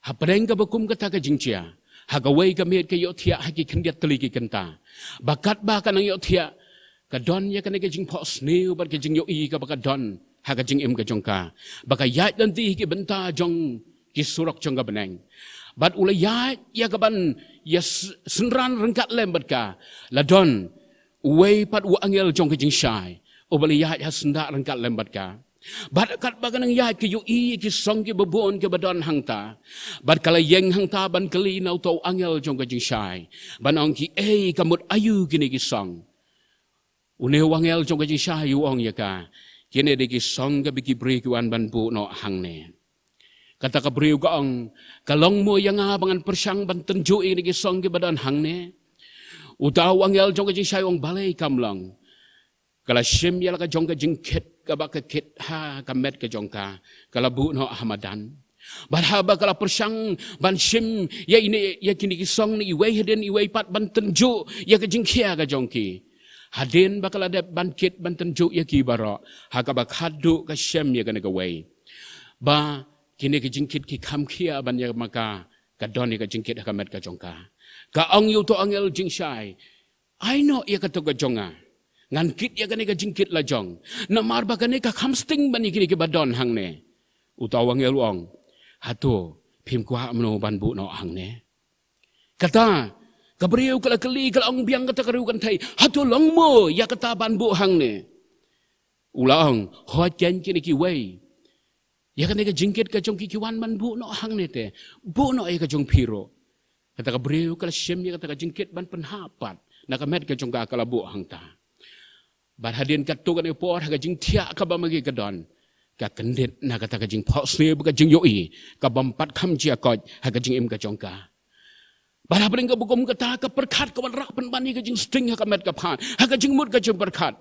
hapdeng kaba kum kata ka jingjia, ha kawei ka miet ka ïohthiah ha ki khyndiat tylli ki kynta. Ba katba ka nang ïohthiah ka don ïa kane ka jingphohsniew bad ka jingïohi kaba ka don ha ka jingim ka jong ka, ba ka ïaid lynti ha ki bynta jong ki surok jong ka bneng. Bad u la ïaid ïa kaban ïa s-, synran ryngkat lem bad ka, la don uwei pat u angel jong ka jingshai uba la ïaid ha syndah ryngkat lem bad ka. Bad katba ka nang ïaid ka ïohi ki song kiba bun kiba don hangta. Bad ka la ïeng hangta ban kylli na uta u angel jong ka jingshai ban ong, kiei, ka mut aïu kine ki song? Une u angel jong ka jingshai u ong ïa ka, kine dei ki song kaba ki briew ki wan ban buh noh hangne. Kata ka briew ka ong, ka long mo ïa nga ba ngan pyrshang ban tynjuh ïa kine ki song kiba don hangne? Uta u angel jong ka jingshai u ong, balei kam long. Ka la shim ïa la ka jong ka jingkit kaba ka kit ha ka met ka jong ka, ka la buh noh ha madan. Bad haba ka la pyrshang ban shim ïa ine, ïa kine ki song na iwei hadien iwei pat ban tynjuh ïa ka jingkhia ka jong ki, hadien ba ka la dep ban kit ban tynjuh ïa ki baroh, ha kaba khatduh ka shem ïa kane kawei, ba kine ki jingkit ki kham khia ban ïa ma ka, ka don ïa ka jingkit ha ka met ka jong ka. Ka ong ïa uta u angel jingshai, ai noh ïa kato ka jong nga, ngan kit ïa kane ka jingkit la jong, namar ba kane ka kham sting ban ïa kine kiba don hangne. Uta u angel u ong, hato phim kwah mano ban buh noh hangne? Kata ka briew ka la kylli, ka la ong biang kata ka riew kynthei, hato long mo ïa kata ban buh hangne? U la ong, hooid, kine kiwei, ïa kane ka jingkit ka jong ki ki wan ban buh noh hangne te, buh noh ïa ka jong phi ruh. Kata ka briew ka la shim ïa kata ka jingkit ban pynhap pat na ka met ka jong ka, ka la buh hangta. Bad hadien katto katne por, ha ka jingthiah kaba ma ki ka don, ka kyndit na kata ka jingphohsniew bad ka jingïohi ka bym pat kham jia koit ha ka jingim ka jong ka. Bad hapdeng kaba kum kata, ka pyrkhat ka wanrah pynban ïa ka jingsting ha ka met ka phad, ha ka jingmut ka jingpyrkhat.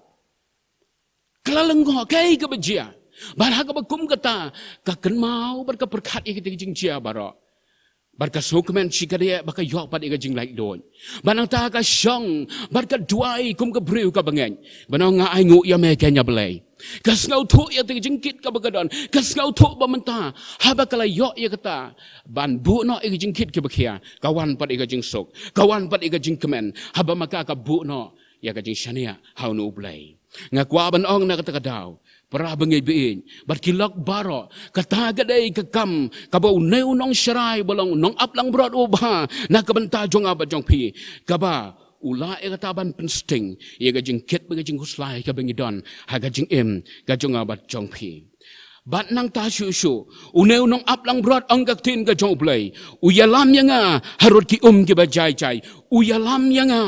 Ka la lyngngoh kaei kaba jia. Bad ha kaba kum kata, ka kynmaw bad ka pyrkhat ïa kita ki jingjia baroh. Bad ka sngewkmen shikatdei ba ka ïoh pat ïa ka jinglaitluid. Bad nangta ka shong bad ka duwai kum ka briew kaba ngeit, ban ong, nga ainguh ïa me, kynja Blei. Ka sngewthuh ïa kata ka jingkit kaba ka don, ka sngewthuh ba mynta haba ka la ïoh ïa kata ban buh noh ïa ka jingkit kaba khia, ka wan pat ïa ka jingsuk, ka wan pat ïa ka jingkmen, haba ma ka ka buh noh ïa ka jingshaniah ha une U Blei. Nga kwah ban ong na kata ka daw, para bangeit ba ïeit bad ki lok baroh, kata ka dei ka kam kaba une u nongsharai ba long nongap langbrot u bha na ka bynta jong nga bad jong phi, kaba u lah ïa kata ban pynsting ïa ka jingkit bad ka jingkhuslai kaba ngi don ha ka jingim ka jong nga bad jong phi. Bad nangta shuh shuh, une u nongap langbrot, ong ka ktien ka jong U Blei, u ïalam ïa nga harud ki um kiba jai jai. U ïalam ïa nga.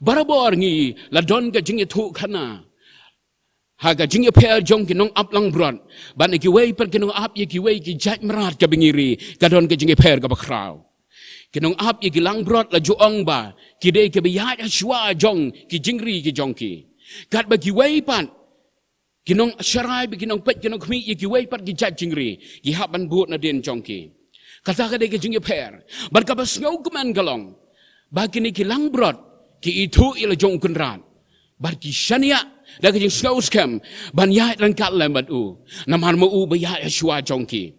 Barabor ngi la don ka jingïathuhkhana ha ka jingïapher jong ki nongap langbrot bad na kiwei pat ki nongap ïa kiwei ki jait mrad kaba ngi ri, ka don ka jingïapher kaba khraw. Ki nongap ïa ki langbrot la ju ong ba ki dei kiba ïaid hashwa jong ki jingri ki jong ki. Katba kiwei pat ki nongsharai bad ki nongpeit ki nongkhmih ïa kiwei pat ki jait jingri, ki hap ban bud nadien jong ki. Kata ka dei ka jingïapher. Bad kaba sngewkmen ka long ba kine ki langbrot ki ithuh ïa la jong U Kynrad bad ki shaniah da ka jingsngewskhem ban ïaid ryngkat lem bad u, namar ma u ba ïaid hashwa jong ki.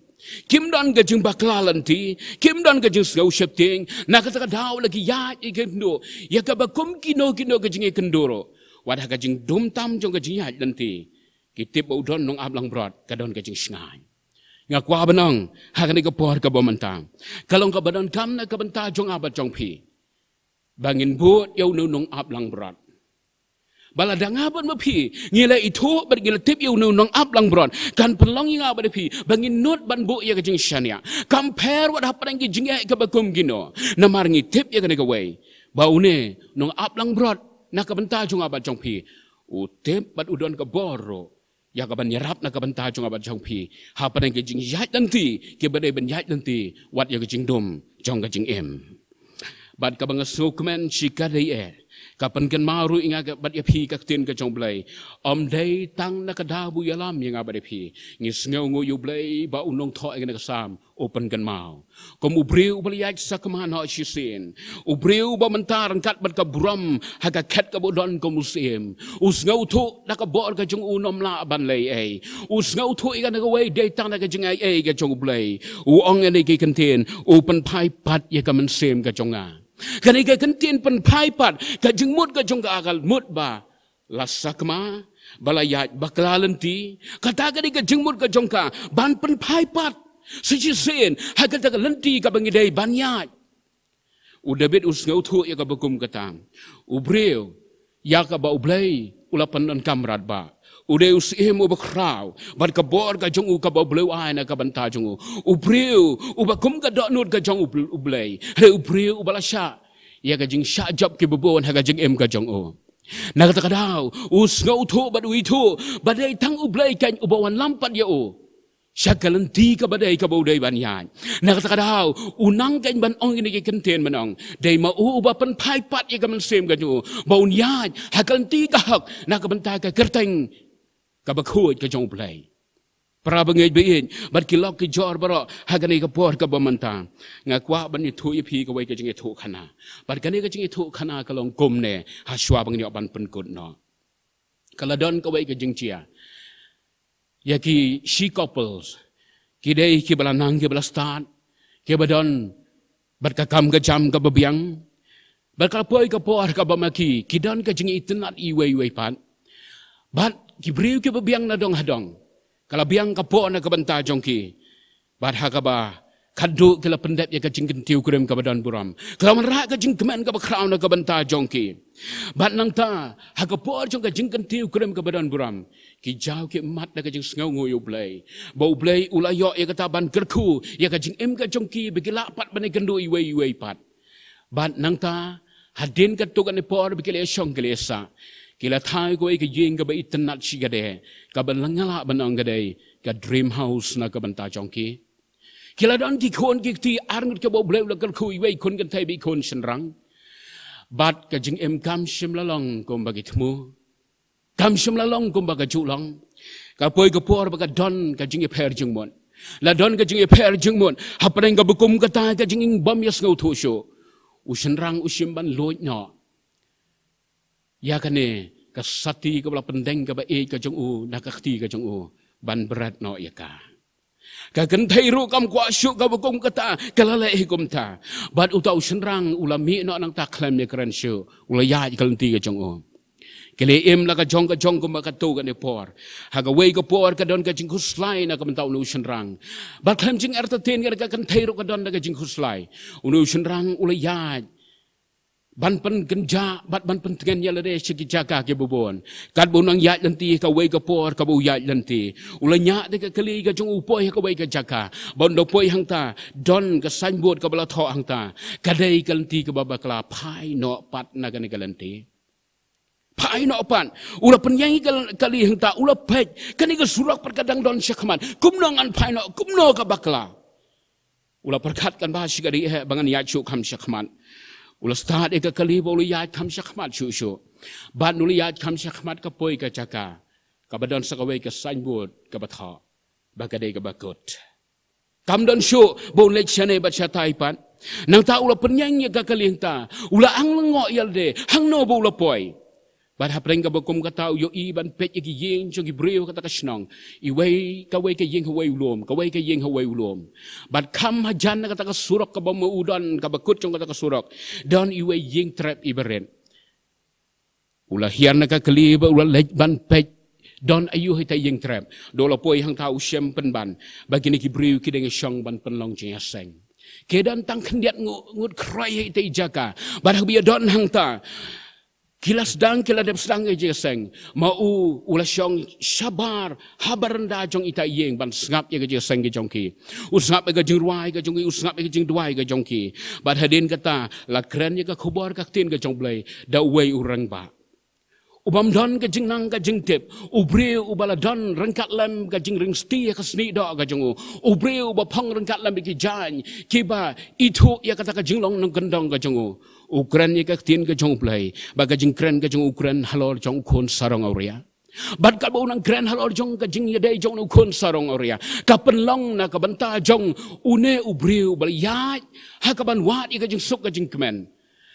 Kim don ka jingbakla lynti, kim don ka jingsngew sheptieng. Na kata ka daw la ki ïaid ïa ki kynduh ïa kaba kum kino kino ka jingïakynduh ruh. Wat ha ka jingdum tam jong ka jingïaid lynti, ki tip ba u don nongap langbrot, ka don ka jingshngaiñ. Nga kwah ban ong ha kane ka por kaba mynta, ka long kaba donkam na ka bynta jong nga bad jong phi ba ngin bud ïa une u nongap langbrot. Ba lada nga bad ma phi ngi la ithuh bad ngi la tip ïa une u nongap langbrot, kan pynlong ïa nga bad phi ba ngin nud ban buh ïa ka jingshaniah. Kam pher wat hapdeng ki jingeh kaba kum kino, namar ngi tip ïa kane kawei, ba une u nongap langbrot na ka bynta jong nga bad jong phi, u tip bad u don ka bor ruh ïa kaban ïarap na ka bynta jong nga bad jong phi hapdeng ki jingïaid lynti kiba dei ban ïaid lynti wat ïa ka jingdum jong ka jingim. Bad kaba nga sngewkmen shikatdei eh, ka pynkynmaw ruh ïa nga bad ïa phi ka ktien ka jong U Blei. Ym dei tang na ka daw ba u ïalam ïa nga bad ïa phi. Ngi sngewnguh ïa U Blei ba u nongthoh ïa kane ka Salm u pynkynmaw kum u briew uba la ïaid sakma noh shisien, u briew uba mynta ryngkat bad ka burom ha ka khet kaba u don kum u syiem, u sngewthuh da ka bor ka jong u un ym lah ban leh ei ei. U sngewthuh ïa kane kawei dei tang da ka jingai ei ka jong U Blei. U ong ïa kane ka kyntien, u pynphai pat ïa ka mynsiem ka jong nga. Kane ka kyntien pynphai pat, ka jingmut ka jong ka ka mut ba la sakma, ba la ïaid bakla lynti. Kata ka dei ka jingmut ka jong ka ban pynphai pat sa shisien ha kata ka lynti kaba ngi dei ban ïaid. U David u sngewthuh ïa kaba kum kata. U briew ïa kaba U Blei u la pyndonkam radbah, u dei u syiem uba khraw bad ka bor ka jong u kaba U Blei u ai na ka bynta jong u. U briew uba kum ka dohnud ka jong U Bl-, U Blei. Hynrei u briew uba la shah ïa ka jingshah jop kiba bun ha ka jingim ka jong u. Na kata ka daw u sngewthuh bad u ithuh ba dei tang U Blei kan uba wanlam pat ïa u sha ka lynti kaba dei kaba u dei ban ïaid. Na kata ka daw u nang kan ban ong ïa kine ki kyntien ban ong, dei ma u uba pynphai pat ïa ka mynsiem ka jong u ba un ïaid ha ka lynti ka hok na ka bynta ka kyrteng kaba khuid ka jong U Blei. Para bangeit ba ïeit bad ki lok ki jor baroh, ha kane ka por kaba mynta nga kwah ban ïathuh ïa phi kawei ka jingïathuhkhana. Bad kane ka jingïathuhkhana ka long kumne, ha shuwa ba ngin ïoh ban pynkut noh. Ka la don kawei ka jingjia ïa ki shi couples. Ki dei kiba la nang kiba la stad, kiba don bad ka kam ka jam kaba biang. Bad ka la poi ka por kaba ma ki ki don ka jingitynnad iwei iwei pat. Bad ki briew kiba biang na dong ha dong, ka la biang ka por na ka bynta jong ki. Bad ha kaba Khadduh ki la pyndep ïa ka jingkyntiew kurim kaba don burom. Ka la wanrah ka jingkmen kaba khraw na ka bynta jong ki. Bad nangta, ha ka por jong ka jingkyntiew kurim kaba don burom, ki jaw ki mat da ka jingsngewnguh ïa U Blei. Ba U Blei u la ïoh ïa kata ban kyrkhu ïa ka jingim ka jong ki, ba ki lah pat ban ïakynduh iwei ïa iwei pat. Bad nangta, hadien katto katne por ba ki la ïashong ki la ïasah, ki la thaw ïa kawei ka ïing kaba itynnad shikatdei, kaba nga lah ban ong ka dei ka dream house na ka bynta jong ki. Ki la don ki khun ki kti ar ngut kiba U Blei u la kyrkhu, iwei i khun kynthei bad i khun shynrang. Bad ka jingim kam shym la long kumba ki thmu. Kam shym la long kumba ka ju long. Ka poi ka por ba ka don ka jingïapher jingmut. La don ka jingïapher jingmut hapdeng kaba kum kata ka jingim bym ïasngewthuh shuh. U shynrang u shim ban luid noh ïa kane ka sati kaba la pyndeng kaba ïeit ka jong u na ka kti ka jong u, ban bret noh ïa ka. Ka kynthei ruh kam kwah shuh kaba kum kata, ka la leh hi kumta. Bad uta u shynrang u la mih noh nangta khlem ïakren shuh, u la ïaid ka lynti ka jong u. Ki la im la ka jong ka jong kumba katto katne por. Ha kawei ka por ka don ka jingkhuslai na ka bynta une u shynrang. Bad khlem jingartatien ka, ka kynthei ruh ka don da ka jingkhuslai. Une u shynrang u la ïaid ban pynkynjah bad ban pyntngen ïa lade sha ki jaka kiba bun. Katba u nang ïaid lynti ha kawei ka por kaba u ïaid lynti, u la ñiah da ka kali ka jong u poi ha kawei ka jaka. Bad u da poi hangta, don ka signboard kaba la thoh hangta, ka dei ka lynti kaba bakla, phai noh pat na kane ka lynti. Phai noh pat. U la pynïeng ïa ka kali hangta, u la peit, kane ka surok pat ka dang don shakhmat. Kumno ngan phai noh, kumno ka bakla. U la pyrkhat, kan ba shikatdei eh ba ngan ïaid shuh kham shakhmat. U la start ïa ka kali ba u la ïaid kham shakhmat shuh shuh. Bad u la ïaid kham shakhmat ka poi ka jaka kaba don sa kawei ka signboard kaba thoh ba ka dei kaba kut. Kam don shuh ba u leit shane bad shatai pat. Nangta u la pynïeng ïa ka kali hangta, u la ang lyngngoh ïa lade hangno ba u la poi. Bad hapdeng kaba kum kata u ïohi ban peit ïa ki ïing jong ki briew ha kata ka shnong. Iwei, kawei ka ïing ha uwei u lum, kawei ka ïing ha uwei u lum. Bad kham hajan na kata ka surok kaba ma u don, kaba kut jong kata ka surok, don iwei ïing trep iba rit. U la hiar na ka kali bad u la leit ban peit, don aïu ha ita i ïing trep. Da u la poi hangta u shem pynban ba kine ki briew ki dang ïashong ban pynlong jingïaseng. Ki don tang khyndiat ngut, ngut khrei ha ita i jaka. Bad haba ïadon hangta, ki la sdang, ki la dep sdang ka jingïaseng. Ma u, u la shong shabar ha baranda jong ita i ïing ban sngap ïa ka jingïaseng ka jong ki. U sngap ïa ka jingrwai ka jong ki, u sngap ïa ka jingduwai ka jong ki. Bad hadien kata, la kren ïa ka khubor ka ktien ka jong U Blei da uwei u rangbah. U bym don ka jingnang ka jingtip, u briew uba la don ryngkat lem ka jingringsti ha ka snieh doh ka jong u, u briew uba phong ryngkat lem bad ki jaiñ kiba ithuh ïa kata ka jinglong nongkyndong ka jong u. U kren ïa ka ktien ka jong U Blei, bad ka jingkren ka jong u kren halor jong u khun sarong awria. Bad katba u nang kren halor jong ka jingïadei jong une u khun sarong awria, ka pynlong na ka bynta jong une u briew uba la ïaid ha kaban wad ïa ka jingsuk ka jingkmen.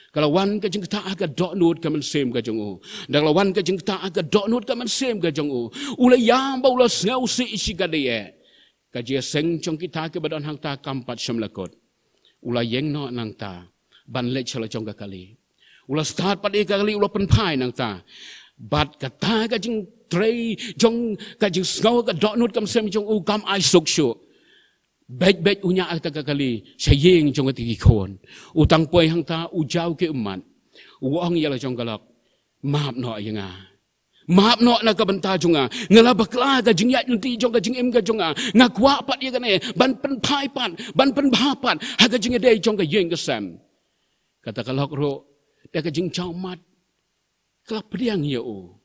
Ka la wan ka jingktah ha ka dohnud ka mynsiem ka jong u. Da ka la wan ka jingktah ha ka dohnud ka mynsiem ka jong u, u la ïam bad u la sngewsih shikatdei eh. Ka jingïaseng jong kita kiba don hangta kam pat shym la kut. U la ïeng noh nangta ban leit sha la jong ka kali. U la start pat ïa ka kali, u la pynphai nangta. Bad kata ka jingtrei jong ka jingsngew ka dohnud ka mynsiem jong u kam ai suk shuh. Beit beit u ñiah ïa kata ka kali sha ïing jong kata ki khun. U tang poi hangta, u jaw ki ummat. U ong ïa la jong ka lok, map noh ïa nga. Map noh na ka bynta jong nga. Nga la bakla ka jingïaid lynti jong ka jingim ka jong nga. Nga kwah pat ïa kane ban pynphai pat, ban pynbha pat ha ka jingïadei jong ka ïing ka sem. Kata ka lok ruh, da ka jingjaw mat, ka la pdiang ïa u.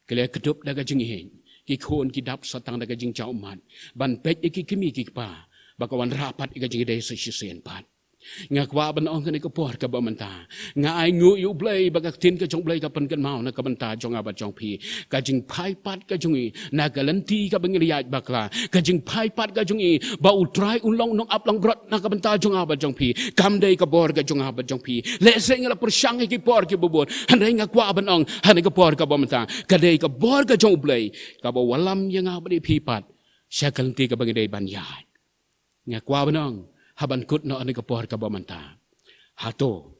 Ki la kdup da ka jingïeit. Ki khun ki dap sa tang da ka jingjaw mat ban peit ïa ki kmie ki kpa ba ka wanrah pat ïa ka jingïadei sa shisien pat. Nga kwah ban ong kane ka por kaba mynta, nga ainguh ïa U Blei ba ka ktien ka jong U Blei ka pynkynmaw na ka bynta jong nga bad jong phi. Ka jingphai pat ka jong ngi na ka lynti kaba ngi la ïaid bakla, ka jingphai pat ka jong ngi ba U Trai un long nongap longbrot na ka bynta jong nga bad jong phi, kam dei ka bor ka jong nga bad jong phi. Lehse ngi la pyrshang ïa ki por kiba bun, hynrei nga kwah ban ong ha kane ka por kaba mynta, ka dei ka bor ka jong U Blei kaba wallam ïa nga bad ïa phi pat sha ka lynti kaba ngi dei ban ïaid. Nga kwah ban ong, ha ban kut noh ha kane ka por kaba mynta, hato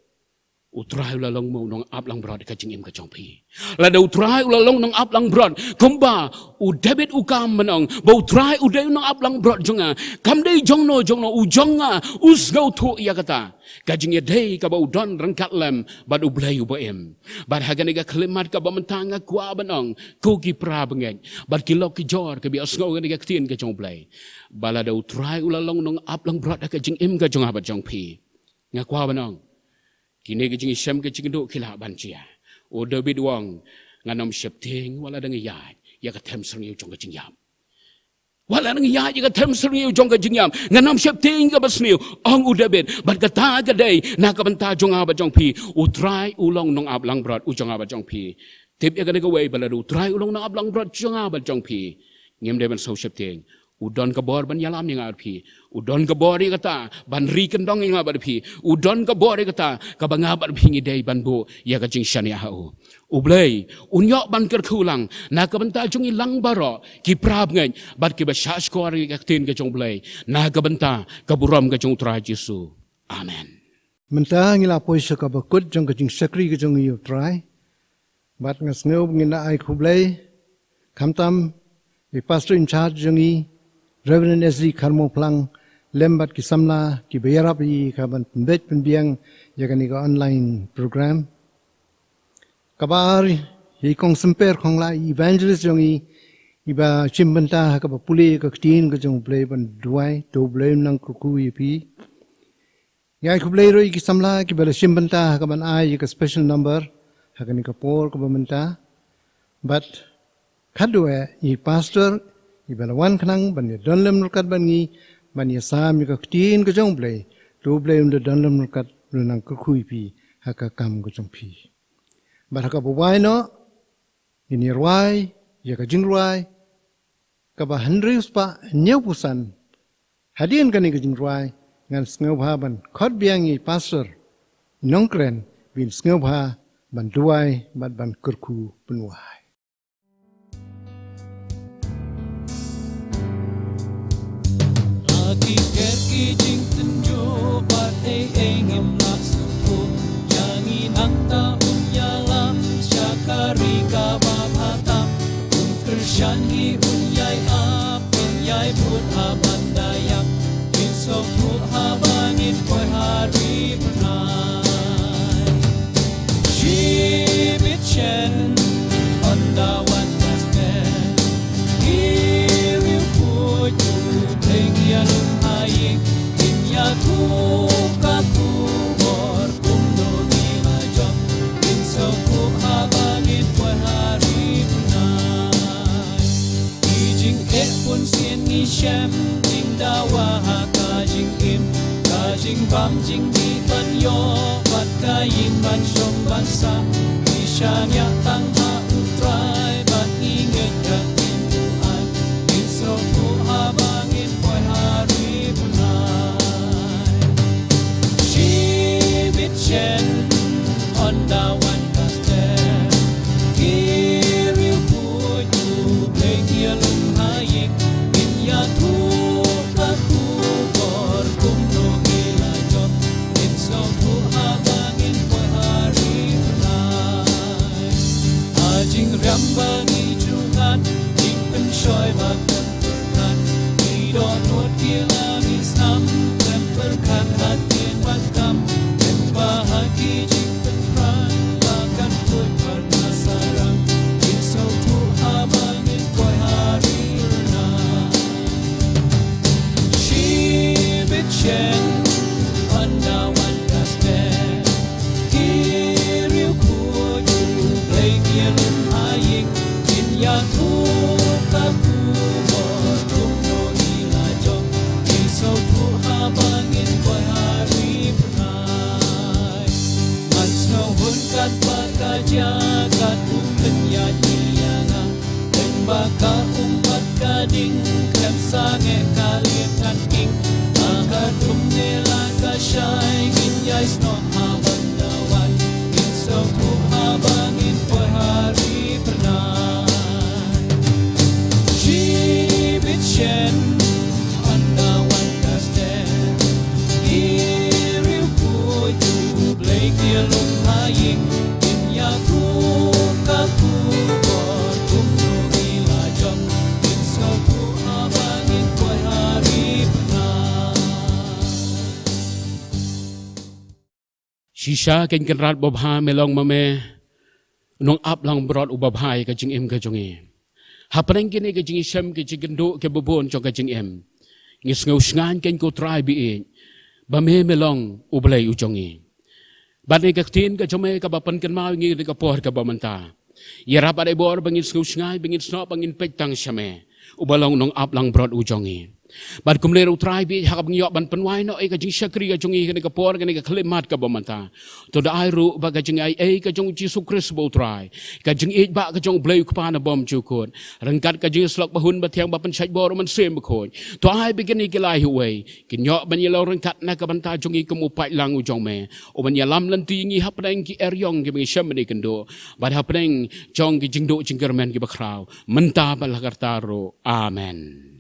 U Trai u la long mo u nongap langbrot ka jingim ka jong phi. Lada u Trai u la long nongap langbrot, kumba u David u kam ban ong ba u Trai u dei u nongap langbrot jong nga, kam dei jongno jongno, u jong nga u sngewthuh ïa kata. Ka jingïadei kaba u don ryngkat lem bad U Blei uba im. Bad ha kane ka khyllipmat kaba mynta nga kwah ban ong, ko ki para bangeit bad ki lok ki jor kiba ïohsngew kane ka ktien ka jong U Blei, ba lada u Trai u la long nongap langbrot ha ka jingim ka jong nga bad jong phi, nga kwah ban ong, kine ki jingshem ki jingduh ki lah ban jia. U David u ong, ngan ym sheptieng wat la dang ïaid ïa ka them syrngiew jong ka jingïap. Wat la dang ïaid ïa ka them syrngiew jong ka jingïap, ngan ym sheptieng kaba sniew, ong u David. Bad kata ka dei na ka bynta jong nga bad jong phi, u Trai u long nongap langbrot u jong nga bad jong phi. Tip ïa kane kawei, ba lada u Trai u long nongap langbrot jong nga bad jong phi, ngim dei ban sngewsheptieng. U don ka bor ban ïalam ïa nga bad phi. U don ka bor ïa kata ban ri kyndong ïa nga bad phi. U don ka bor ïa kata kaba nga bad phi ngi dei ban buh ïa ka jingshaniah ha u. U Blei un ïoh ban kyrkhu lang na ka bynta jong ngi lang baroh ki para bangeit bad kiba shahshkor ïa ka ktien ka jong U Blei, na ka bynta ka burom ka jong U Trai Jisu. Amen. Mynta ngi la poi sha kaba kut jong ka jingshakri ka jong ngi ïa U Trai. Bad nga sngew ba ngin da ai khublei, khamtam i Pastor in charge jong ngi, Reverend Ezri Kharmawphlang, lem bad ki samla kiba ïarap ïa ka ban pynbeit pynbiang ïa kane ka online program. Kaba ar, i Kong Symper Khongla, i evangelist jong ngi, iba shim bynta ha kaba pule ka ktien ka jong U Blei ban duwai, to U Blei un nang kyrkhu ïa phi. Ngi ai khublei ruh ïa ki samla kiba la shim bynta ha ka ban ai ïa ka special number ha kane ka por kaba mynta. Bad khatduh ïa i pastor iba la wan khnang ban ïa don lem ryngkat bad ngi, ban ïa sam ïa ka ktien ka jong U Blei, to U Blei un da don lem ryngkat, un nang kyrkhu ïa phi ha ka kam ka jong phi. Bad ha kaba wai noh, ngin ïa rwai ïa ka jingrwai kaba hynriew spah hynñiew phew san. Hadien kane ka jingrwai, ngan sngewbha ban khot biang ïa i pastor nongkren, ba in sngewbha ban duwai bad ban kyrkhu pynwai. Aki ker ki jingtynjuh bad ei ei ngim lah sngewthuh. Ïa ngi nangta un ïalam sha ka ri kaba bha tam. Un kyrshan hi un ïai ap, un ïai bud ha ban da ïap. Ngin sngewthuh haba ngin poi ha ri bnai. Shibit shen, ynda wan ka step. Ki riewkhuid U Blei ngi ïalum ha ïing, ngin ïathuh ka khubor kumno ngi la jop. Ngin sngewthuh haba ngin poi ha ri bnai. Ki jingeh bunsien ngi shem, jingdawa ha ka jingim, ka jingbam jingdih ban ïoh bad ka ïing ban shong ban sah. Ngi shaniah tang ha U Trai bad ngi ngeit ïa ka ktien U ai. Ngin sngewthuh haba ngin poi ha ri bnai. Shibit shen, ynda wan ka step. Ki riewkhuid U Blei ngi ïalum ha ïing, ngin ïathuh ka khubor kumno ngi la jop. Ngin sngewthuh haba ngin poi ha ri bnai. Ha jingriam ba ngi ju ngat, jingpynshoi ba khlem pyrkhat. Ngi dohnud ki la ngi snam, khlem pyrkhat hadien ba tam. Lyngba ha ki jingpynpra ba kan khuid bad na sarang. Ngin sngewthuh haba ngin poi ha ri bnai. Shibit shen, ynda wan ka step. Ki riewkhuid U Blei ngi ïalum ha ïing, ngin ïathuh ka khubor kumno ngi la jop. Shisha Kynrad babha, me long ma me u nongap langbrot uba bha ïa ka jingim ka jong ngi. Hapdeng kine ki jingshem ki jingkynduh kiba bun jong ka jingim, ngi sngew shngaiñ kein ko Trai ba ïeit, ba me me long U Blei u jong ngi. Bad ïa ka ktien ka jong me kaba pynkynmaw ïa ngi ha kane ka por kaba mynta, ïarap bad ai bor ba ngin sngew shngaiñ, ba ngin snoh, ba ngin peit tang sha me, uba long u nongap langbrot u jong ngi. Bad kumne ruh Trai ba ïeit, haba ngi ïoh ban pynwai noh ïa ka jingshakri ka jong ngi ha kane ka por, ha kane ka khyllipmat kaba mynta, to da ai ruh ba ka jingaiei ka jong U Jisu Khrist ba U Trai, ka jingïeit ba ka jong U Blei U Kpa na bymjukut, ryngkat ka jingïasyllok ba hun ba thiang ba pynshait bor U Mynsiem Bakhuid, to ai ba kine ki lai uwei kin ïoh ban ïalong ryngkat na ka bynta jong ngi kum u paidlang u jong me, uban ïalam lynti ïa ngi hapdeng ki eriong kiba ngi shem bad ngi kynduh, bad hapdeng jong ki jingduh jingkyrmen kiba khraw, mynta bad la karta ruh. Amen.